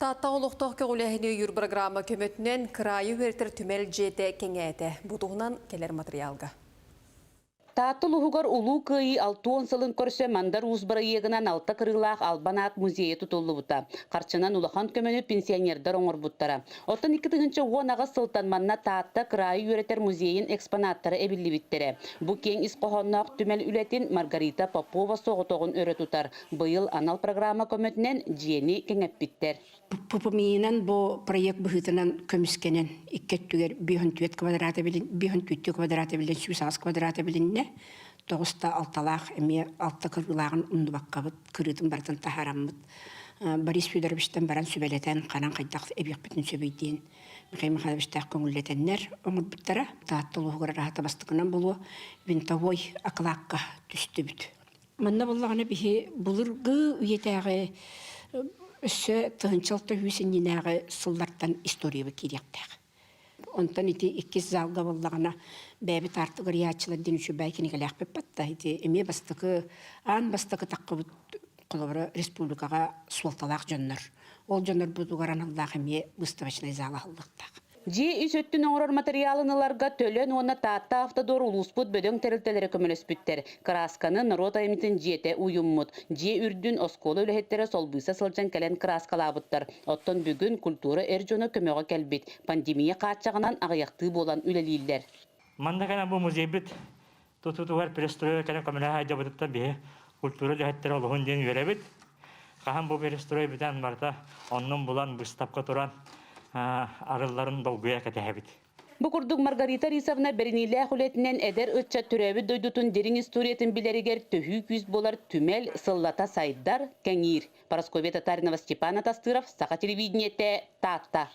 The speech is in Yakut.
Таатта олохтоох көҕүлээһини өйүүр программа көмөтүнэн кыраайы үөрэтэр түмэл дьиэтэ кэҥээтэ. Бу туһунан кэлэр матырыйаалга. Таатта улууһугар Улуу Кыайыы 60 сылын көрсө Мандар Уус бырайыагынан алта кырыылаах Албан аат музейа тутуллубута. Харчынан улахан көмөнү пенсионердар оҥорбуттара. Оттон 2018 сылтан манна Таатта кыраайы үөрэтэр музейын экспонаттара эбиллибиттэрэ. Бу киэҥ ис хоһоонноох түмэл үлэтин Маргарита Попова соҕотоҕун өрө тутар. Быйыл анал программа көмөтүнэн дьиэни кэҥэппиттэр. ППМИ-нан бу проект быһыытынан көмүскэнэн икки өттүгэр 54 квадрата билин 54 квадрата билин 108 квадрата билиннэ. Тоҕуста алталаах эмиэ алта кырыылааҕын умнубаккабыт, кырыытын барытын таһаараммыт. Борис Федоровичтан баран сүбэлэтэн, ханан хайдах эбиэхпитин сөбүй диэн Михаил Михайловичтаах көҥүллэтэннэр оҥорбуттара. Таатта улууһугар араһата бастакынан буолуо винтовой акылаакка түстүбүт. Манна буоллаҕына биһи былыргы үйэтээҕи өссө тыһыынча 600 иннинээҕи сыллартан историябыт киириэхтээх. Онтон ити иккис залга буоллаҕына бэйэбит аартык ырыйааччылар диэн үчүгэй кинигэлээхпит батта. Ити эмиэ бастакы аан бастакы таххыбыт холобура республикаҕа суолталаах дьоннор. Ол дьоннорбутугар аналлаах эмиэ выставочнай зал аһыллыахтаах. Дьиэ ис өттүн оҥорор матырыйаалын ыларга Төлөн уонна Таатта Автодор улууспут бөдөҥ тэрилтэлэрэ көмөлөспүттэр. Кыраасканы норуот айымньытын дьиэтэ уйуммут. Дьиэ үрдүн оскуола үлэһиттэрэ солбуйса сылдьан кэлэн кырааскалаабыттар. Оттон бүгүн культура эр дьоно көмөҕө кэлбит. Пандемия хааччаҕынан аҕыйахтыы буолан үлэлииллэр. Манна кэлэн бу музейбит тутуутугар перестройка кэлэн көмөлөһө сылдьыбытыттан биһи культура үлэһиттэрэ олуһун диэн үөрэбит. Хаһан бу перестрой бүтэн барыта оннун булан быыстапка туран арылларын долгуйа кэтэһэбит. Бу курдук Маргарита Рисовна бэриниилээх үлэтинэн эдэр ыччат төрөөбүт дойдутун дириҥ историятын билэригэр төһүү күүс буолар түмэл сыллата сайдар, кэҥиир. Парасковья Татаринова, Степан Атастыров, Саха телевидениетэ, Таатта.